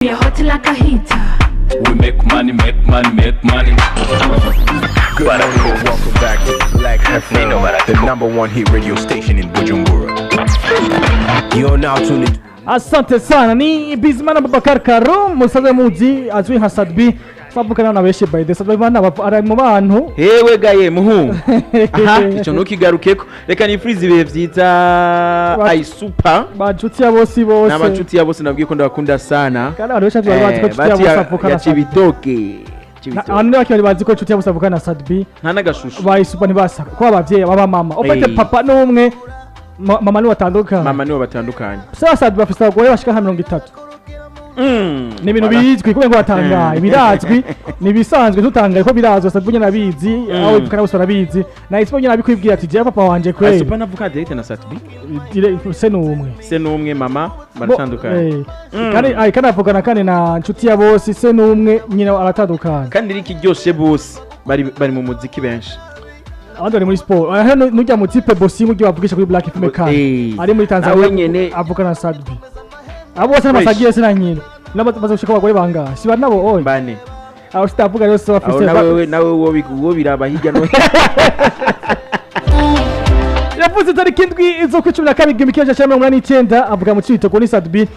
We are hot like a heater. We make money, make money, make money. Good morning and welcome back to Black FM, the number one hit radio station in Bujumbura. You're now tuned in. Asante sana, ni Bizimana Abubakar Karum musaza muzi azwi nka Sat-B, twavukana na benshi. By the Sat-B bana ari mu bantu. Hewe gaye muhungu, aha icyo ntukigarukeko. Reka nifurize ibihe byiza ayisupa banshuti ya bose bose. N'abanshuti ya bose, nabwiye ko ndabakunda sana. Kandi abantu benshi bari bazi ko nshuti ya bose avukana ya na Sat-B. Cibitoke. Cibitoke. Abantu bake bari bazi ko nshuti ya bose avukana na Sat-B. Nta n'agashusho. Bayisupa ntibasa ko abavyeyi baba mama ufite papa n'umwe, mama niwe batandukanye. Mama nibo batandukanye. Sasa Sat-B bafise abagore bashika nka 30. Ni ibintu Voilà. bizwi kubera ngo batangaye, birazwi, ni ibisanzwe, tutangaye ko birazwi. Sat-B nyene abizi, aho bivukana bose barabizi, na Isipo nyene abikwibwira ati: "Jewe papa wanje kweli." Ayisupa navuka direct na Sat-B. Se n'umwe. Se n'umwe, mama baratandukanye. Kandi ay kandi avugana kandi na nshuti ya bose, se n'umwe, nyina aratandukanye. Kandi riki ryose bose bari mu muziki benshi. Abandi bari muri sport. Aha nujya mu type bossing ujya bavugisha kuri Black FM kandi ari muri Tanzania. Nawe nyene. Avugana na Sat-B, abo bose n'amasagiye se na nyina n'abaza gushika abagore bangahe si bari nabo oye. Bane. Abo sitavuga rero se aho bafise nawe wo biraba hirya no Yavuze tariki 7 z'ukwa 12 1989, avuga mu Cibitoke. Ni Sat-B.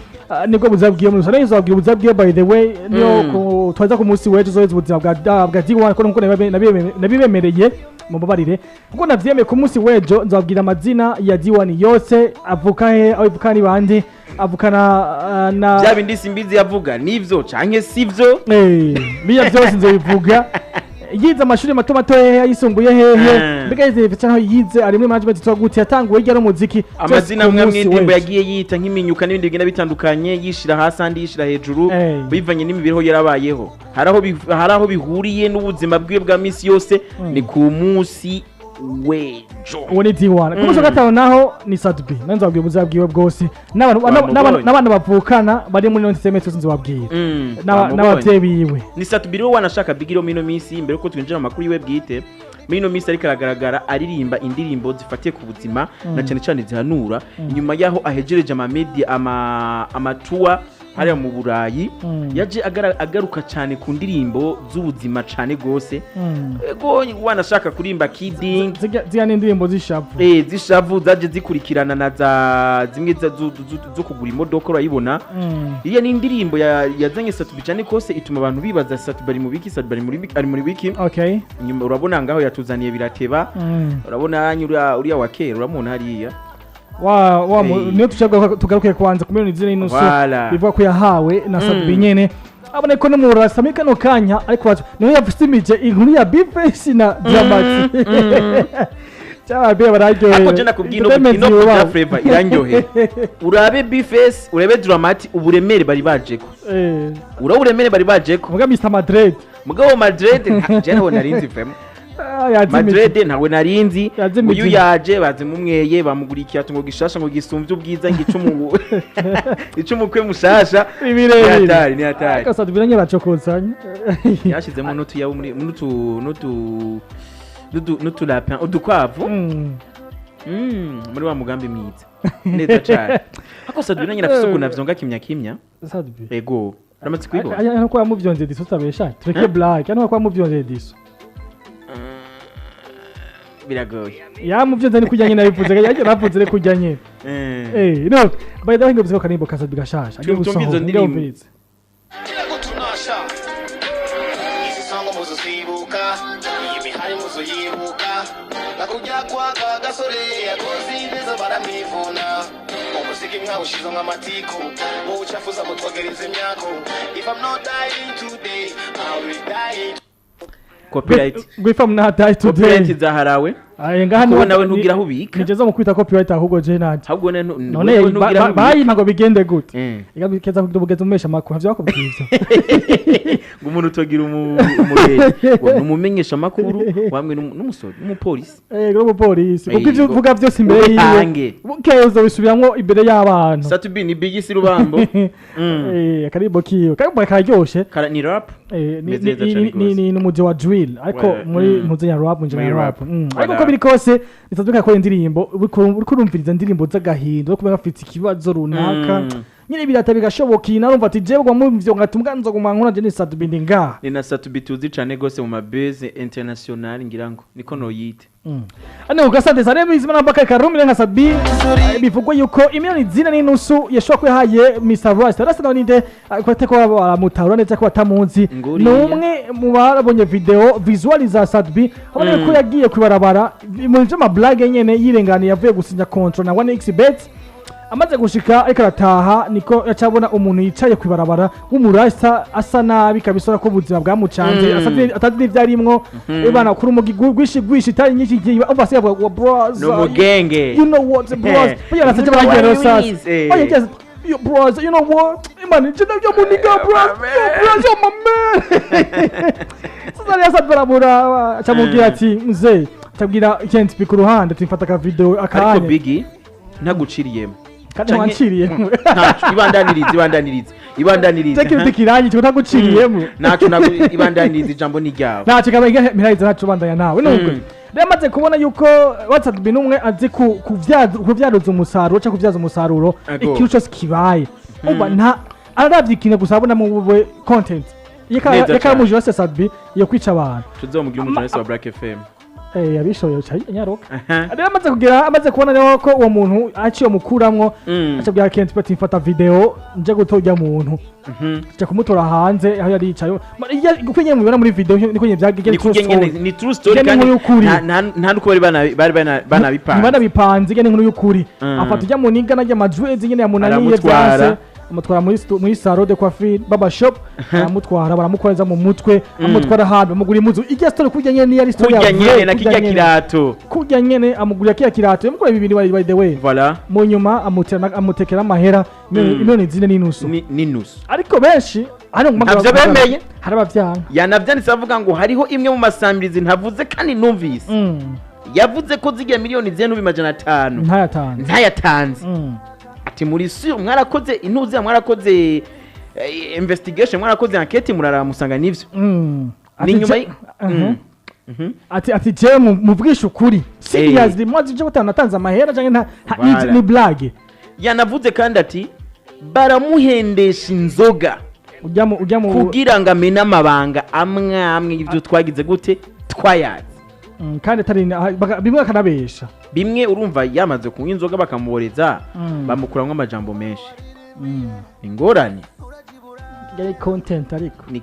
Nibwo buzima bwiwe muri rusange. Nzababwira ubuzima bwiwe, by the way, niyo twaza ku munsi w'ejo uzoheza ubuzima bwa D1 ko nkuko nabibemereye, mubabarire kuko navyemeye. Ku munsi w'ejo nzababwira amazina ya D1 yose, avuka he, aho ivuka ni bande, avukana na Bya bindi Simbizi yavuga nivyo canke sivyo? Biya byose nzobivuga. Yize amashuri mato mato hehe, ayisumbuye hehe, mbega yize cyangwa yize ari muri management yitwa gute, yatanguye hirya n'umuziki. Amazina amwe amwe indirimbo yagiye yita nk'iminyuka n'ibindi bigenda bitandukanye, yishira hasi andi yishira hejuru, bivanye n'imibereho yarabayeho. Hari aho bihuriye n'ubuzima bwiwe bwa misi yose. Ni ku munsi w'ejo. Uwo ni D1. Ku munsi wa gatanu naho ni Sat-B, nanze nzababwira ubuzima bwiwe bwose Wamubonye. n'abantu bavukana bari muri entertainment yose nzobabwira. Wamubonye. N'abavyeyi biwe. Ni Sat-B rero wanashaka bigiro mino minsi. Mbere yuko twinjira mu makuru yiwe bwite, muri ino minsi ariko aragaragara aririmba indirimbo zifatiye ku buzima na cyane cyane zihanura, inyuma yaho ahejereje amamedia amatuwa hariya mu Burayi. Yaje agaruka cyane ku ndirimbo z'ubuzima cyane gose. Ego, wanashaka kurimba kidding. Zirya ni indirimbo z'ishavu. Zishavu zaje zikurikirana na za zimwe zo kugura imodoka, urayibona. Iriya ni indirimbo yazanye Sat-B cyane kose, ituma abantu bibaza: Sat-B ari mu biki? Sat-B ari muri biki? Ari muri biki? Inyuma urabona ngaho yatuzaniye birateba. Urabona uriya wa kera, uramubona hariya. Wa niyo tushaka tugaruke kwanza ku miliyoni 4.5 bivuga ko yahawe na Sat-B nyene, abone ko no mu rasa muri kano kanya ariko niwe yafusimije inkuru ya B-Face na Drama T cyaba be bararyohewe. Ako je nakubwiye ino Buja Flavor irandyoheye. Urabe B-Face, urebe Drama T, uburemere bari bajeko. Urabe uburemere bari bajeko. Muga Mr Madrid. Mugabo Madrid je ntawe narinzi vraiment. Ah, yazimije. Madrid ntawe narinzi. Yazimije. Uyu yaje bazimumweye, bamuguriye ikirato ngo gishasha, ngo gisumbye ubwiza, ngo icumukwe mushasha. Ibirebire. Ni hatari, ni hatari. Ariko Sat-B nyine aracokozanya. Yashizemo n'utuyabo muri n'utu lapin, udukwavu. Muri wa mugambi mwiza neza cane. Ariko Sat-B nyine afise ukuntu avyonga kimya kimya. Sat-B. Ego, uramaze kubibona. Aya nuko yamuvyonze diso, utabesha tureke black, aya nuko yamuvyonze diso. Biragoye. Yamuvyonze ni kurya nyine, abivuze yavuze ni kurya nyine. No, by the way, ngo karimbo ka Sat-B gashasha agiye Tumva izo gusohoka ndirimbo. ngira. Kutunasha izi songo muzozibuka, iyi mihari muzoyibuka, nakujya kwa gasore yakoze neza baramwivuna. Umuziki mwawushize nk'amatiku, muwucafuza mutwogereza imyako. If I'm not dying today, I will die. Copyright. Ngo if I'm not die today. Copyright zaharawe. Aye, ngaha Kuko nawe ntugira aho ubika. Nigeze mu kwita copyright ahubwo je nanje. Ahubwo none wewe ntugira aho ubika. Bayimpa ngo bigende gute? Keza kugira ubugeze umesha amakuru ntavyo bakubwiye ivyo. Ngo umuntu utogira umugenzi ngo ni umumenyesha amakuru wamwe n'umusore n'umupolisi. Ngo umupolisi kuko ivyo uvuga byose imbere yiwe Ubitange. bukeye uzobisubiramwo imbere y'abantu. Sat-B ni Big Rubambo. Akarimbo kiwe karimbo kararyoshe. Ni rap. Ni Meze neza cane gose. ni n'umuji wa drill ariko muri mpuze ya rap, mu Muri ya rap. rap. Ariko Voilà. uko biri kose nisanzwe kakora indirimbo, uriko urumviriza indirimbo z'agahinda, uriko kumenya afite ikibazo runaka. Nyine birata bigashoboka. Iyi narumva ati jewe gwa muvyo ngatumwa nzoguma nkora je ni Sat-B, ndi ngaha. Ni na Sat-B tuzi cane gose mu mabeze international, ngira ngo niko noyite. Ano ugasante sare bizima nambaka karumire nka Sat-B. Bivugwa yuko 4.5 miliyoni yashobora kuba yahaye Mr. Rice. Rasta nawe ninde? Ko ateko baramutahura neza ko batamuzi. Nguriya. Ni umwe mu barabonye video visual za Sat-B, abona ko yagiye kwibarabara mu vy'ama blague nyene yirenganiye, avuye gusinya contrat na 1xBet. Amaze gushika ariko arataha, niko yacabona umuntu yicaye kwibarabara w'umurasta, asa nabi kabisa, ko ubuzima bwamucanze, atazi n'ivyo arimwo. Ebana kuri umugi gwishi gwishi itari nyinshi igiye umva se yavuga ngo bros, Ni umugenge. you know what, bros, buriya nasetse baragiye rero sasa. Eh. Oya, yes, yo bros, you know what, man, je nabyo muniga bros, yo bros, yo my man. Sasa rero sasa baramura, acamubwira ati mzee, acabwira Kent ku ruhande ati mfata ka video Ariko akanya. Bigi, ntaguciriyemo. Kandi wanciriyemo. Ntaco, ibandanirize, ibandanirize, ibandanirize. Take it kirangi cyo ntaguciriyemo. Ntaco, ntago, ibandanirize, ijambo ni ryawe. Ntacyo kaba mirayiza, ntaco bandanya nawe nubwo rero amaze kubona yuko WhatsApp n'umwe azi kuvyaruza umusaruro cyangwa kuvyaza umusaruro ikintu cyose kibaye. Umva, nta aravye ikintu gusa abona mu we content. Neza Yeka cane. muje wese Sat-B yo kwica abantu. Tuzomugira umujournaliste wa Black FM. Eh, abishoboye cyane nyaroka. Rero amaze kugera, amaze kubona rero ko uwo muntu aciye mukuramwo, acabwira Kent ati mfata video nje gutorya muntu, nja kumutora hanze aho yari yicaye. Uko nyene mubibona muri video niko nyene vyagiye. Ni kurya nyene, ni true story. Nyene Kandi inkuru y'ukuri. nta nuko bari banabipanze. Ntibanabipanze, nyene inkuru y'ukuri. Afata ujya mu niga najya amajwezi nyene yamunaniye. Aramutwara. Vyanse, amutwara muri salon de coiffure, barber shop, aramutwara, baramukoreza mu mutwe, amutwara ahantu bamugura impuzu. Irya story kurya nyene niyo ari story Kurya ya nyene vrai, na kurya kirya nyene. kirato. Kurya nyene amugurira kiya kirato, yamugurira bibiri by the way. Voilà. Mu nyuma amutekera amahera 4.5 miliyoni. Ni nusu. Ariko benshi hari Ntavyo bemeye. Hari abavyanga. Yanavyanditse avuga ngo hariho imwe mu masamirizi ntavuze kandi numvise yavuze ko zirya 4.5 miliyoni Ntayatanze. Ntayatanze. Ati muri si mwarakoze intuzi, mwarakoze investigation, mwarakoze enquête, muraraba musanga nivyo. Ni Ati nyuma Ati jewe muvugisha ukuri, seriously, mwazi je gutana natanze amahera canke nta Voilà. ni blague. Yanavuze kandi ati baramuhendesha inzoga Ujya mu kugira ngo amene amabanga amwe amwe y'ibyo twagize gute twayazi. Kandi atari bimwe akanabesha. Bimwe urumva yamaze kunywa inzoga bakamuboreza, bamukuramwo amajambo menshi, ingorane. Yari content ariko. Ni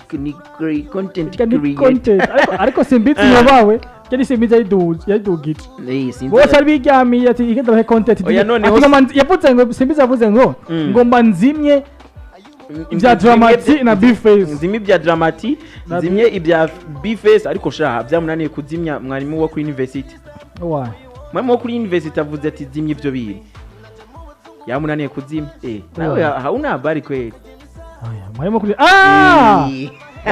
content Yari creator. content ariko simbizi yobawe, yari simbizi yayidugije. Sinzi. Bose ari biryamiye ati igenda bahe content. Oya, noneho Ati yavuze ngo simbizi yavuze ngo ngomba nzimye ibya Dramati na Bface. Nzimye ibya Dramati, nzimye ibya Bface, ariko sha byamunaniye kuzimya mwarimu wo kuri university. Why? Mwarimu wo kuri university avuze ati zimya ibyo bintu, yamunaniye kuzimya. Nawe hauna habari kweli. Oya, mwarimu kuri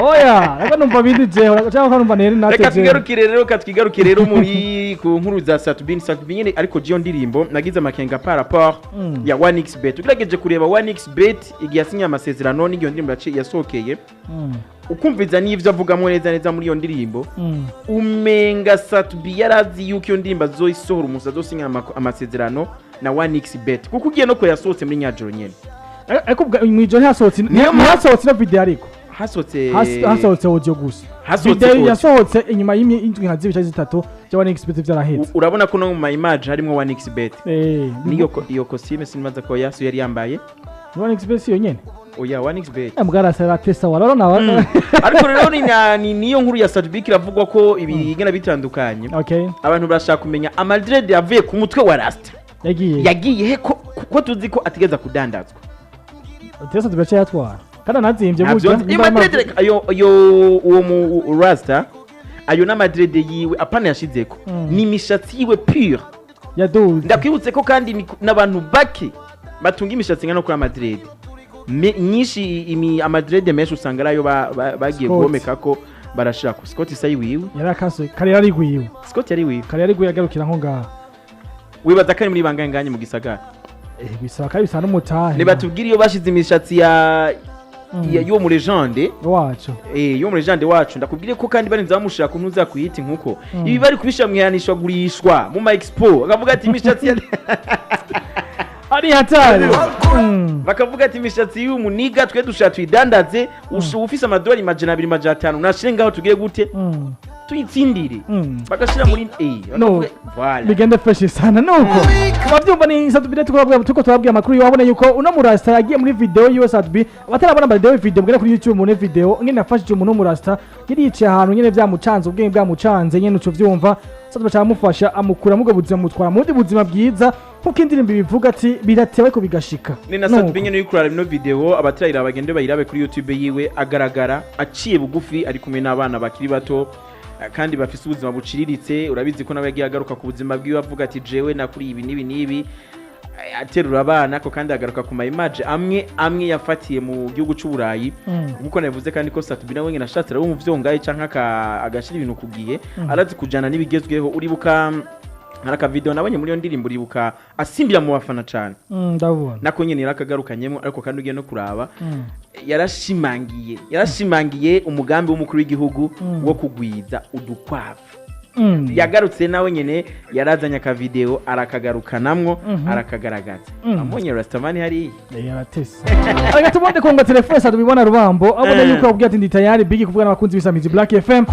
oya, reka numva bindi jewe cyangwa numva neri nate. Reka Jewe twigarukire rero, reka twigarukire rero muri ku nkuru za Sat-B. Sat-B nyene, ariko jiyo ndirimbo nagize amakenga par rapport ya 1xBet. Ugerageje kureba 1xBet igihe yasinye amasezerano n'iyo ndirimbo yasohokeye, ukumviza n'ivyo avugamo neza neza muri iyo ndirimbo, umenga Sat-B yarazi yuko iyo ndirimbo azoyisohora umunsi azosinya amasezerano na 1xBet, kuko ugiye no kure yasohotse muri nyajoro nyene. Ariko mwijoro ntihasohotse. Niyo Ntihasohotse ino video ariko. Hasohotse. Hasohotse audio gusa. Hasohotse Video audio. yasohotse inyuma y'indwi nka zibiri canke zitatu bya 1xBet vyaraheze. Urabona ko no mu ma image harimo 1xBet. Niyo iyo costume sinibaza ko yasu yari yambaye. 1xBet yo nyene. Oya, 1xBet. Mbwara saratesa warora na Ariko rero ni niyo nkuru ya Sat-B iravugwa ko ibigana bitandukanye. Abantu barashaka kumenya amadread yavuye ku mutwe wa Rasta yagiye yagiye he, ko tuzi ko atigeza kudandazwa. Tesa tugace yatwara kandi anazimbye. Ntabyo Burya nzi. Ayo madread, ayo uwo mu Rasta, ayo n'amadread yiwe apana yashizeko, ni imishatsi yiwe pure. Yaduze. Ndakwibutse ko kandi n'abantu bake batunga imishatsi ingana no kuri amadread nyinshi, amadread menshi usanga ari ayo bagiye Scott. guhomeka ko barashira ku Scott isa yiwiwe. Yari akase kare yari gwiwe. Scott yari wiwe. Kare yari gwiwe agarukira nko ngaha. Wibaza ko ari muri bangahe nganye mu gisagara? Bisaba kandi bisa n'umutahe. Nibatubwire iyo bashize imishatsi ya y'uwo mu legende wacu. Y'uwo mu legende wacu. Ndakubwire ko kandi barinze bamushira ku ntuza kuyita inkuko ibi bari kubishira mu ihanishwagurishwa mu ma expo, akavuga ati imishatsi ya Ari hatari. Bakavuga ati imishatsi y'uyu muniga twe dushaka tuyidandaze, ufise amadolari 200, 500 nashire ngaho, tugiye gute tuyitsindire. Bagashira muri No. bakavuga- Voilà. Bigende fresh sana. Nuko abavyumva ni Sat-B, tuko turababwira amakuru yiwe. Yuko uno murasta yagiye muri video yiwe Sat-B, abatarabona video, video mugere kuri YouTube mubone video nyene yafashije umuntu w'umurasta yari yicaye ahantu nyene vyamucanze, ubwenge bwamucanze nyene, uco vyumva. Sat-B aca amukura mu bwo buzima, amutwara mu bundi buzima bwiza, nkuko indirimbo ibivuga ati birateba ariko bigashika. Ni na Nuko. Sat-B nyene uri kuraba ino video, abatarayiraba bagende bayirabe kuri YouTube yiwe. Agaragara aciye bugufi, ari kumwe n'abana bakiri bato, kandi bafise ubuzima buciriritse. Urabizi ko nawe yagiye agaruka ku buzima bwiwe, avuga ati jewe nakuriye ibi n'ibi n'ibi, aterura abana ko, kandi agaruka ku ma image amwe amwe yafatiye mu gihugu c'Uburayi. Nkuko nabivuze kandi ko Sat-B nawe nyene ashatse araba umuvyongaye canke agashira ibintu ku gihe, arazi kujana n'ibigezweho. Uribuka hari akavideo nabonye muri iyo ndirimbo, uribuka asimbira mu bafana cane? Ndabona. Nako nyene yarakagarukanyemo, ariko kandi ugiye no kuraba yarashimangiye umugambi w'umukuru w'igihugu wo kugwiza udukwavu. Yagarutse nawe nyene yarazanye akavideo arakagarukanamwo, arakagaragaza. Amonye Rastaman hariya. Yaratese. Reka tubonde konga telefone sa tubibona Rubambo abona yuko abubwira ati ndi tayari bigi kuvuga n'abakunzi b'isamizi Black FM.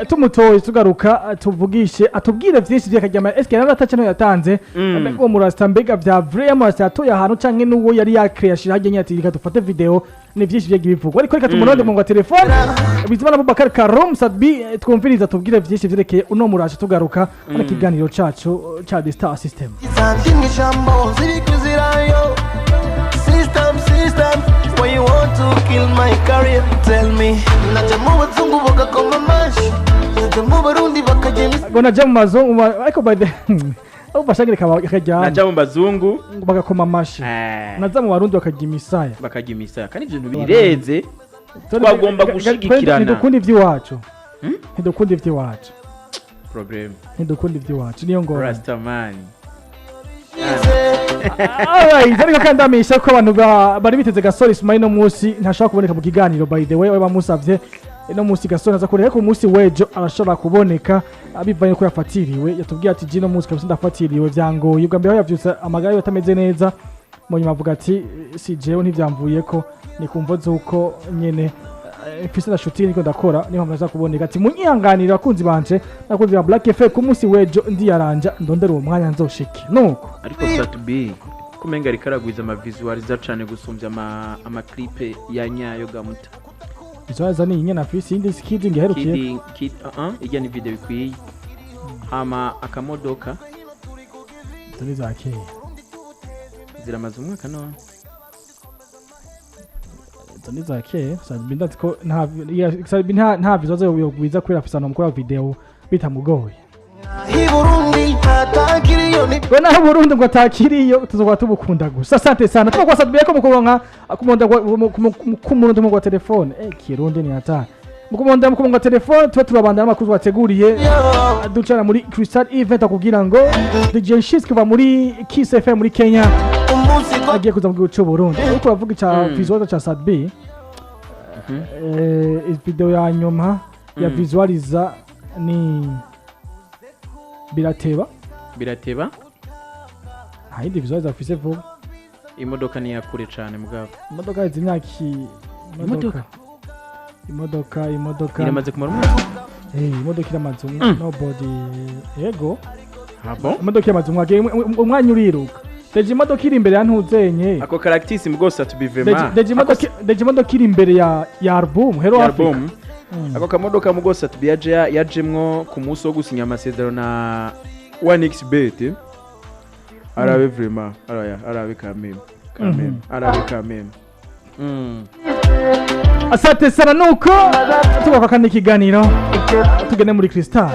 Tumutoye tugaruka, tuvugishe, atubwire vyinshi vy'akajyama. Eske yarataca no yatanze mbega uwo murasta, mbega vya vrai murasta yatoye ahantu canke n'uwo yari yakreye ashira hajya nyine ati reka dufate video? Ni vyinshi vyagiye bivugwa, ariko reka tumuronde mu ngo telefone Bizimana Abubakar Karum Sat-B, twumviriza tubwire vyinshi vyerekeye uno murasta, tugaruka hano ikiganiro cacu ca The Star System. Something ijambo ziri kuzirayo. System, system, why you want to kill my career? Tell me. Najya mu bazungu bagakoma amashi, najya mu Barundi bakagenda. Ngo naja mu mazungu ariko by the aho bashagire kajyana. Naja mu bazungu bagakoma amashi, naza mu Barundi bakarya imisaya. Bakarya imisaya, kandi ivyo bintu bireze. Twagomba gushigikirana. Ntidukunda ivy'iwacu, ntidukunda ivy'iwacu. Problem. Ntidukunda ivy'iwacu, niyo ngorane. Rastaman. Alright, ariko kandi amisha ko abantu bari biteze Gasore Ismail no munsi ntashobora kuboneka mu kiganiro. By the way, we bamusavye no munsi Gasore aza kureka ku munsi w'ejo arashobora kuboneka, bivanye ko yafatiriwe. Yatubwiye ati jino munsi kabisa ndafatiriwe, vyangoye. Ubwa mbere aho yavyutse amagara yiwe atameze neza, mu nyuma avuga ati si jewe ntivyamvuyeko, ni kumvo z'uko nyene mfise na shooting niko ndakora, niho mpamvu kuboneka. Ati munyihanganire abakunzi banje n'abakunzi ba Black FM, ku munsi w'ejo ndiyaranja ndondera uwo mwanya nzoshike nuko. Ariko Sat-B kumenga ariko aragwiza ama visualizer cane gusumbya ama clip ya nyayo gamuta. Izo ni inyana afise iyindi skidi ngiherukiye. Kidi kid ijya ni video bikwiye hama akamodoka. Izo ni za kera. Ziramaze umwaka none. Izo ni za kera. Sat-B ndazi ko nta Sat-B nta visualizer yogwiza kubera afise ahantu mukora video bitamugoye. I Burundi atakiriyo. We naho Burundi ngo atakiriyo, tuzoba tubukunda gusa. Asante sana tuba kwa Sat-B ko mukuronka kumonda kumuronda mu telefone, kirundi ni hatari mukumonda mukumonga telefone. Tuba turabandana amakuru twateguriye, ducana muri Crystal Event kugira ngo DJ Nshis kuva muri Kiss FM muri Kenya umunsi kwa agiye kuza mu gihugu cy'u Burundi. Ariko uravuga ica visualizer ca Sat-B, video ya nyuma ya visualizer ni birateba. Birateba. Nta yindi visualizer afise vuba. Imodoka ni yakure cane mugabo. Imodoka izi imyaka Imodoka? Imodoka Iramaze kumara umwaka. Imodoka iramaze nobody yego. Ah bon? Imodoka iramaze umwaka, umwanya uriruka. Deje imodoka iri imbere ya ntuzenye. Ako caractère mugose Sat-B vraiment. Deje imodoka iri imbere ya album Hello Ya Africa. album. Ako kamodoka mugose Sat-B yaje yajemwo ku munsi wo gusinya amasezerano na 1xBet. Arabe vraiment, araya arabe quand même, quand même, arabe quand même. Asante sana. Nuko tubaka kandi ikiganiro tugende muri Crystal.